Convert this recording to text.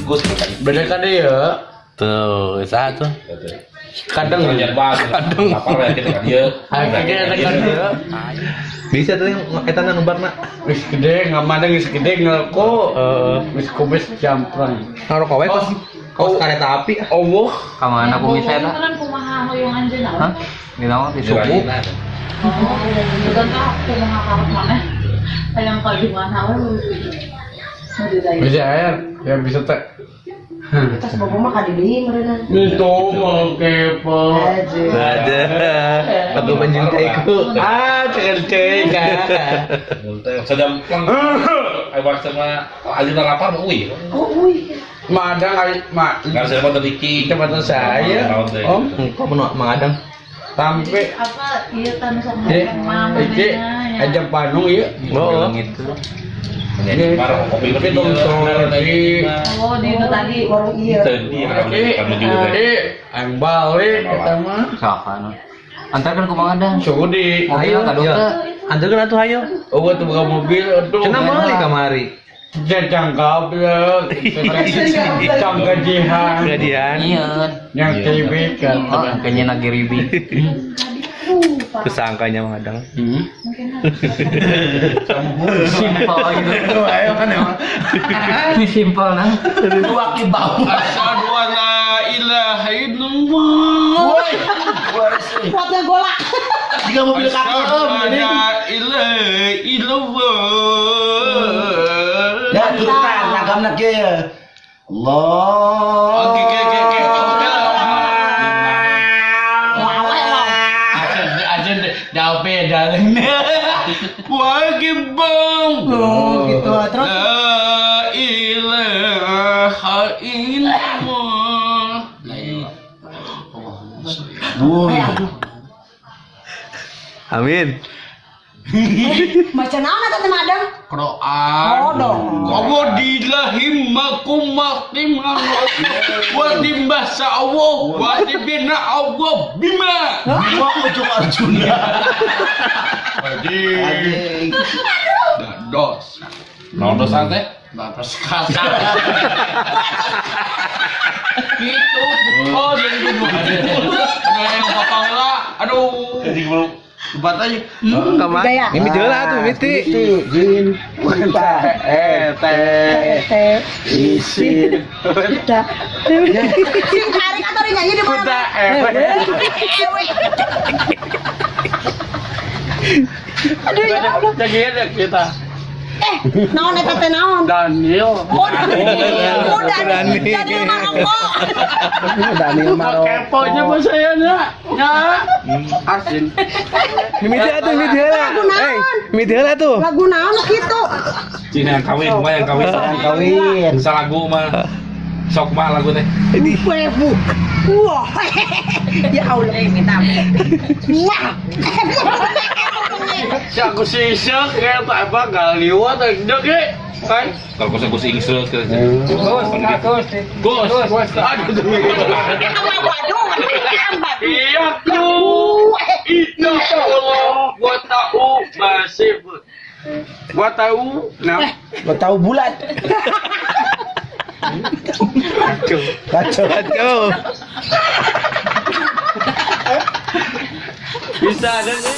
Gus. Beda kan dia. Tuh, satu. Kadang kadang lapar ya kita kan ieu. Akhirnya bisa tuh eta na nubarna. Geus gede ngamadeng geus gede ngelko. Geus kubis jamprang. Ngarokok we kos kos kareta api. Allah. Ka mana kumis eta? Kan kumaha hoyong anjeunna? Hah? Di naon di suku? Oh, bukan tah kumaha karep maneh. Hayang ka di mana we. Bisa air, ya bisa teh. Kita sebab mah ka dieu meureunna. Itu mau kepo. Ada. Aku mencintaiku. Ah, cek-cek. Sajam plang. Ai waktu mah ajeuna lapar mah euy. Oh, euy. Madang ai ma. Enggak saya mau teriki. Tempat saya. Om, kok mau mangadang? Sampai apa ieu tanu sok mama. Iki aja Bandung ieu. Oh, gitu. Kopi oh di itu tadi warung iya. Aing balik eta mah. Saha antarkeun kumaha dah? Sugudi. Ayo ka dokter. Antarkeun atuh hayo. Oh, gua tuh buka mobil aduh. Cenah meuli kamari. Jangkau jang gajihan. Gajihan. Iya. Yang TV kan. Oh, kayaknya lagi ribi. Tersangkanya mengadang. Simpel gitu. Ayo kan emang. Ini simpel nah. Dua ki bau. Asyhadu an la ilaha illallah. Kuatnya golak. Tiga mobil kakem ini. La ilaha illallah. Ya turutan ragamna kieu ya. Allah. Oke oke oke. Wajib bang. Oh gitu terus. La ilaha illallah. Amin. Baca naon eta teh Madang? Quran. Oh dong. Allah dilahimakum maktim wa dimbasa Allah wa dibina Allah bima. Bima ujung Arjuna. Adi. Dos. Naon dosa teh? Batas kasar. Gitu. Oh, jadi dulu. Ada yang potong lah. Aduh. Jadi belum Tempat aja. Kemana? Ini jelas tuh, miti. Jin, E, T, T, isin. Sing tarik atau nyanyi di mana? Aduh ya Allah. Jadi kita. Naon eta teh naon? Daniel. Oh, Daniel. Oh, Daniel. Daniel Maroko. Daniel Maroko. Keponya mah saya nya. Nya. Asin. Mimiti atuh, mimiti heula. Eh, mimiti heula tuh. Lagu naon kitu? Cina yang kawin, mah yang kawin. Yang kawin. Salagu mah. Sok mah lagu teh. Webu. Wah. Ya Allah, minta. Wah. Si aku sisek kayak tak apa gak liwat aja ke kan? Kalau kau gus ingsel ke. Gus, gus, gus, gus. Aduh, iya tuh, itu Allah, gua tahu masih, gua tahu, nah, gua tahu bulat. Kacau, kacau, kacau. Bisa ada nih.